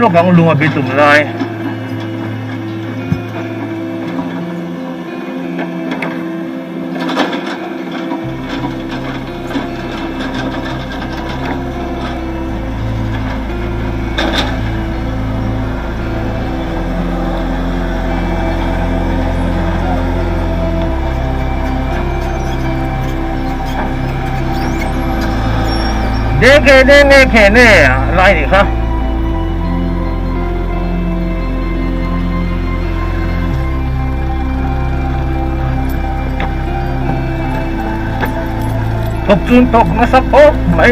lawk ang lung a bitum lai. Denge denge khene lai ni kha. Thawk chun tawk nasa khawp mai.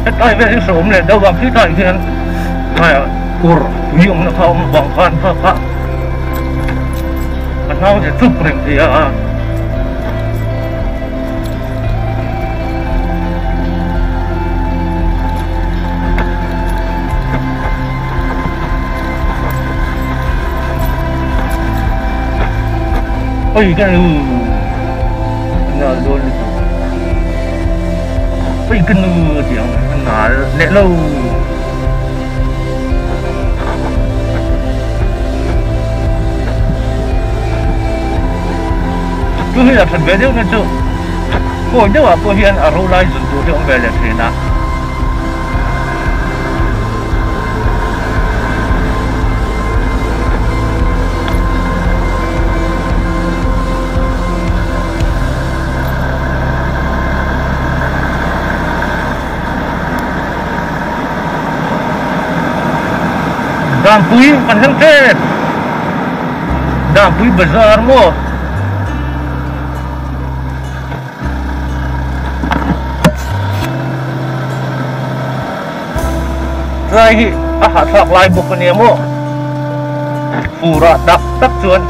Hetlai vel hi hrehawm leh deuh a, khitlai hian kawr tui awmna kha a awm avang khan kha kha a hnau leh chup reng thei a. Oi ka nu nal dawn lutuk oi ka nu tih ang a nal leh lo. Chu hi a that ve deuh na chu kawi deuh ah pawh hian a ro lai zun tur hi a awm ve leh thin a. Dampui kan thleng tep Dampui bazar maw. Tlai hi a hahthlak lai bawk a nia maw? Fur ah tak tak chuan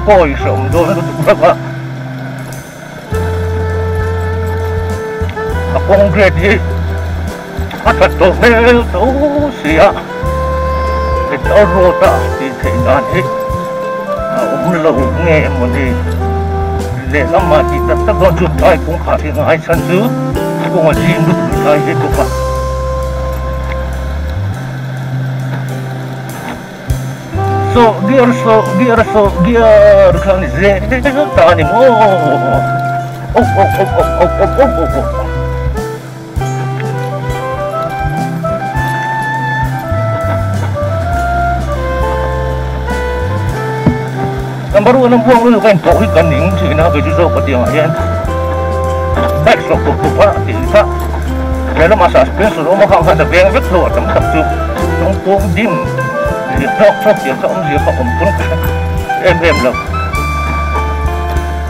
kawi hrehawm dawn lutuk vek a. A kawng grade hi a that tawh hmel tho si a, heta road a tih theih dan hi a awm lo nge mawni lehlamah tih tak tak dawn chuan tlai kawngkhar hi ngai chhan chu kawng a zim lutuk tlai hi bawk a. Sawh gear sawh gear sawh gear kha ni zel ta a ni maw oh oh oh oh oh oh oh oh oh. Number one ang buang lu kan pawh hi kan ning thin a kei chu zawk ka tih angah hian bike sawk pawp pawp a tih kha he lamah suspension awm a khang khan a veng vek lo a tam tak chu tawng pawng dim leh hlawk hlawk tiang kha awmzia kha awm pawn ka hre em em lo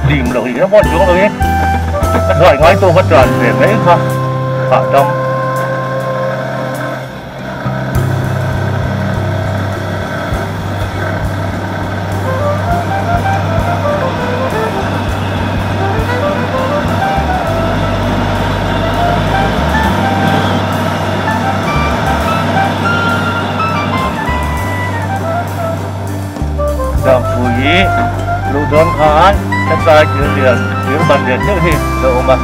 dim lo hi a mawi chuang lo hi a zai ngai tawk a tan ve mai kha hahdam. Dampui luh dawn khan hetlai thil lian thir ban lian deuh hi a lo awm a,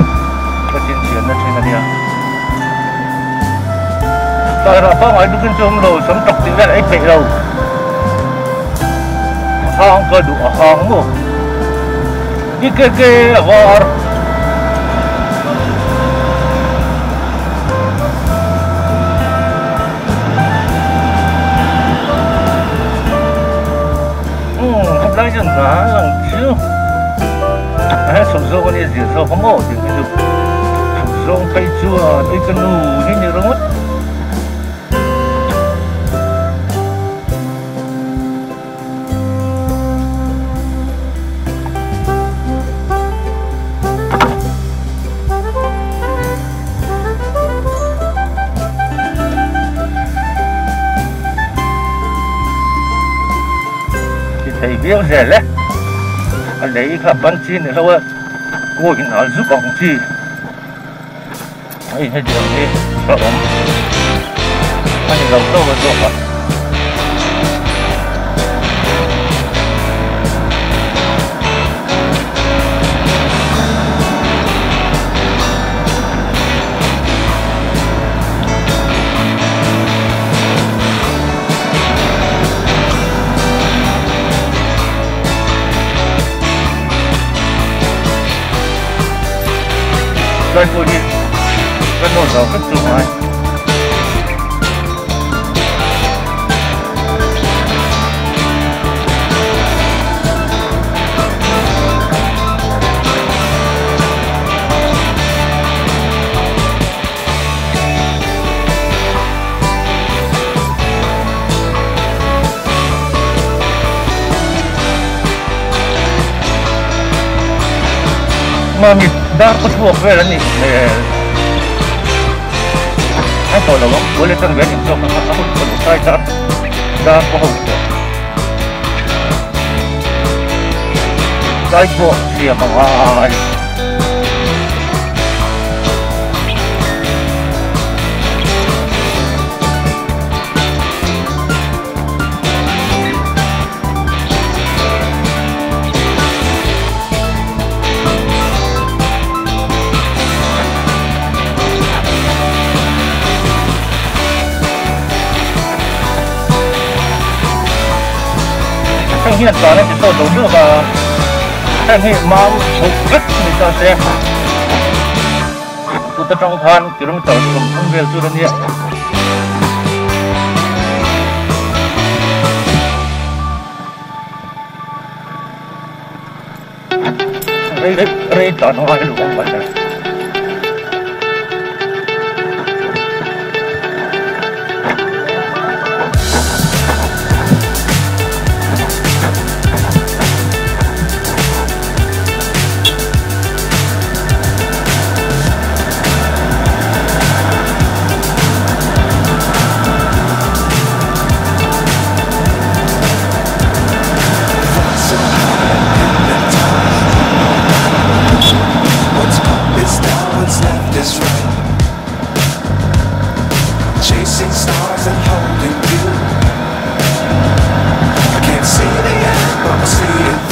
ka chhinchhiahna thin a nia. Tairah pangngai dukin chu awm lo, sam tak tih vel ei theih lo. A hang ka duh a hang maw? I ke ke a var. Umm hetlai chuan hna a lang chu a he chhuk zawk a nia zir zawk a maw tih hi chu chhuk zawng phei chuan ui ka nu hi ni ringawt. Ti thei viau zel e a lei kha ban chi ni lo a kawi inhal zuk ang chi a inhetiang hi a awm a ni lo hlauh a zawk a. Helai pawh hi ka nawr zau vek chu ngai. Mami dar ka chhuak vel a nih hmel a tawh lo ang kual atang hian inchawk a a hun tawh lo sai dar dar ka ho tawh sai pawh siam a ngai. Heng hian tlan a ti sawt lo deuh a, heng hi mam chho vek ni ta se kut atang khan kilometer 30 vel tur a nia. Rei rei rei tlan ngai lo ang mai le. What's up is down, what's left is right. Chasing stars and holding you. I can't see the end, but we'll see it.